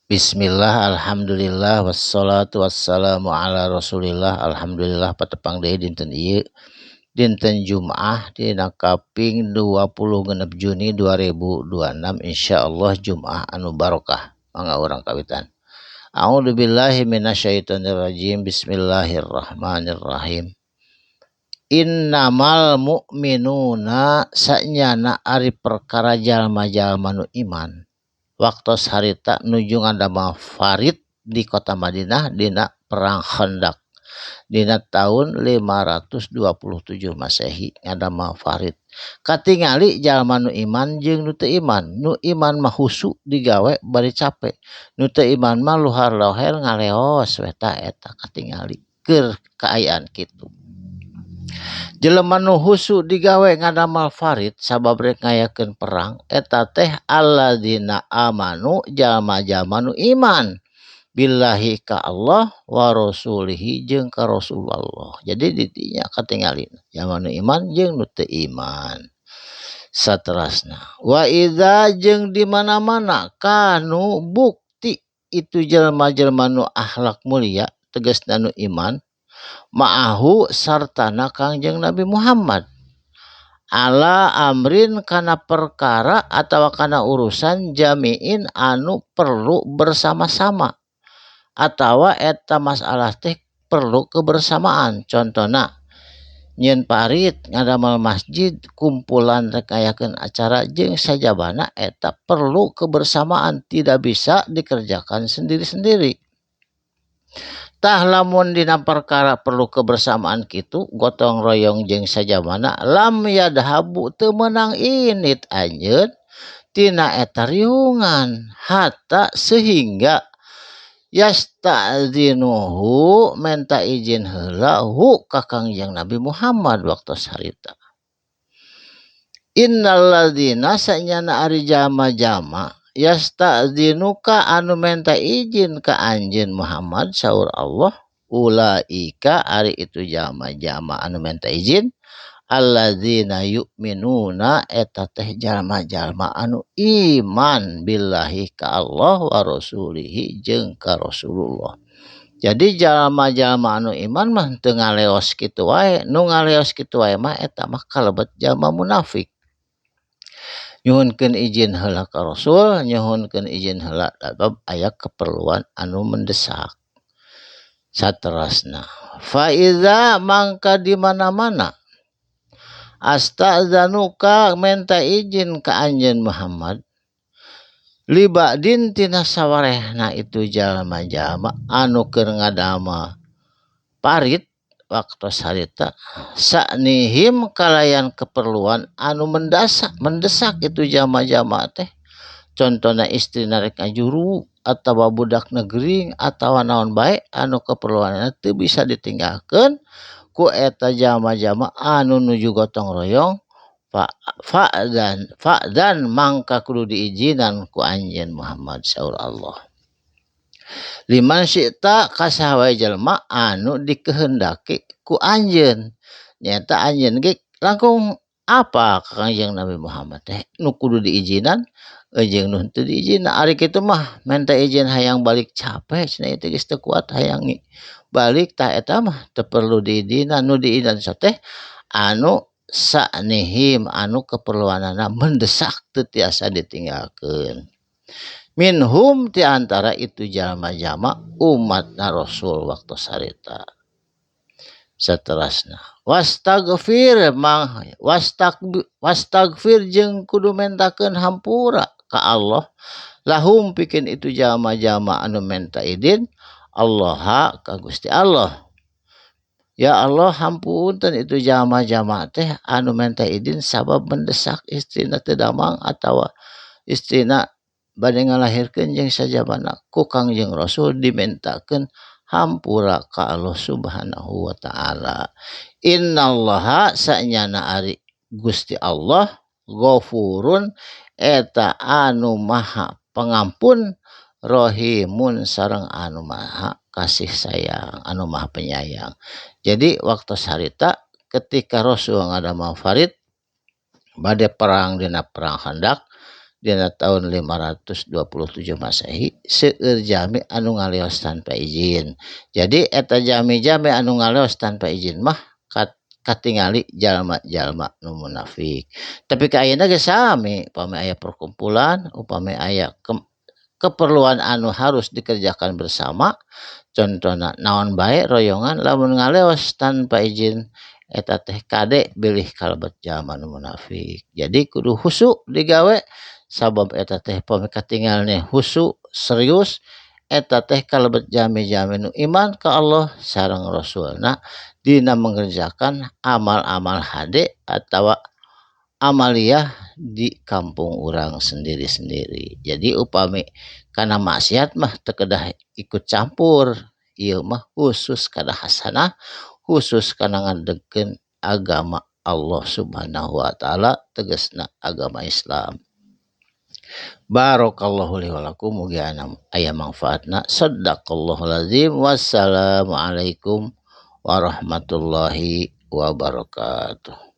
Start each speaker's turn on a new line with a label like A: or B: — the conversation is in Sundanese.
A: Bismillah, alhamdulillah, wassalatu wassalamu ala rasulillah. Alhamdulillah, patepang deui dinten ieu, dinten Jumaah dina kaping 26 Juni 2026. Insyaallah Jumaah anu barokah. Mangga urang kawitan. A'udzubillahi minasyaitonirrajim. Bismillahirrahmanirrahim. Innamal mu'minuna, sanyana ari perkara jalma-jalma nu iman. Waktos harita nuju ngadamel farid di kota Madinah dina perang Khandaq dina tahun 527 Masehi, ngadamel farid, katingali jalma nu iman jeung nu teu iman. Nu iman mah husu digawe bari capek, nu teu iman mah luhar loher ngaleos we. Tah, eta katingali keur kaayaan kitu. Jelema nu husu digawe ngadamel farid sabab rek ngayakeun perang eta teh alladzina amanu, jalma-jalma nu iman, billahi ka Allah, wa rasulihi jeung ka Rasulullah. Jadi didinya katingali jalma nu iman jeung nu teu iman. Saterasna, wa idza jeung di mana-mana, kanu bukti itu jelema-jelema nu akhlak mulia, tegasna nu iman, ma'ahu sartana Kangjeng Nabi Muhammad, ala amrin kana perkara atau kana urusan, jami'in anu perlu bersama-sama atau eta masalah teh perlu kebersamaan. Contohna nyieun parit, ngadamel masjid, kumpulan rek ngayakeun acara jeung sajabana, eta perlu kebersamaan, tidak bisa dikerjakan sendiri-sendiri. Tah, lamun dina perkara perlu kebersamaan kitu, gotong royong jeung sajabana, lam yadhabu teu meunang indit anjeun tina eta riungan, hatta sehingga, yasta'dzinuhu menta izin heula, hu ka Kangjeng Nabi Muhammad waktos harita. Innalladzina sanyana ari jalma-jalma, yasta'dzinuka anu menta izin ka anjeun Muhammad, saur Allah, ulaika ari itu jalma-jalma anu menta izin, alladzina yu'minuna eta teh jalma-jalma anu iman, billahi ka Allah, wa rasulihi jeung ka Rasulullah. Jadi jalma-jalma anu iman mah teu ngaleos kitu wae. Nu ngaleos kitu wae mah eta mah kalebet jalma munafik. Nyuhunkeun izin heula ka Rasul, nyuhunkeun izin heula sabab aya keperluan anu mendesak. Saterasna, fa iza mangka di mana-mana, asta'dzanuka menta izin ka anjeun Muhammad, liba'din tina sawarehna itu jalma-jalma anu keur ngadamel parit waktos harita, sa'nihim kalayan keperluan anu mendesak mendesak itu jalma-jalma teh, contohna istrina rek ngajuru atawa budakna gering atawa naon bae anu keperluanna teu bisa ditinggalkeun ku eta jalma-jalma anu nuju gotong royong, fa fa'dzan fa'dzan mangka kudu diizinan ku anjeun Muhammad, saur Allah, liman syi'ta ka saha wae jelema anu dikehendaki ku anjeun. Nyaeta anjeun ge langkung apa ka Kangjeng Nabi Muhammad teh, nu kudu diizinan jeung nu henteu diizinan. Ari kitu mah menta izin hayang balik, capek cenah, ieu teh geus teu kuat hayang balik. Tah, eta mah teu perlu diizinan. Nu diizinan teh anu sa'nihim anu keperluanana mendesak teu tiasa ditinggalkeun, minhum ti antara itu jalma-jalma umatna Rasul waktu harita. Saterasna, wastaghfir mang wastaghfir jeung kudu mentakeun hampura ka Allah, lahum pikeun itu jalma-jalma anu menta idin, Allah ka Gusti Allah. Ya Allah, hampunten itu jalma-jalma teh anu menta idin sabab mendesak, istrina teu damang atawa istrina bade ngalahirkeun jeung sajabana, ku Kangjeng Rasul dimentakeun hampura ka Allah Subhanahu wa taala. Innallaha sanyana ari Gusti Allah, Ghafurun eta anu maha pengampun, rahimun sareng anu maha kasih sayang, anu maha penyayang. Jadi waktu harita ketika Rasul ngadamel farid bade perang dina perang Khandaq. dina taun 527 Masehi seueur jalmi anu ngaleos tanpa izin. Jadi eta jalmi-jalmi anu ngaleos tanpa izin mah katingali jalma-jalma nu munafik. Tapi ka ayeuna ge sami, upami aya perkumpulan, upami aya keperluan anu harus dikerjakan bersama, contohna naon bae royongan lamun ngaleos tanpa izin eta teh kade bilih kalebet jalma nu munafik. Jadi kudu husu digawe sabab eta teh upami katingalna husu serius eta teh kalebet jalmi-jalmi nu iman ka Allah sareng Rasulna dina mengerjakan amal-amal hade atawa amaliyah di kampung urang sendiri-sendiri. Jadi upami kana maksiat mah teu kedah ikut campur, ieu mah khusus kana hasanah, khusus kana ngadegkeun agama Allah Subhanahu wa taala, tegasna agama Islam. Barakallahu li wa lakum, mugi aya manfaatna. Sadaqallahul azim. Wassalamualaikum warahmatullahi wabarakatuh.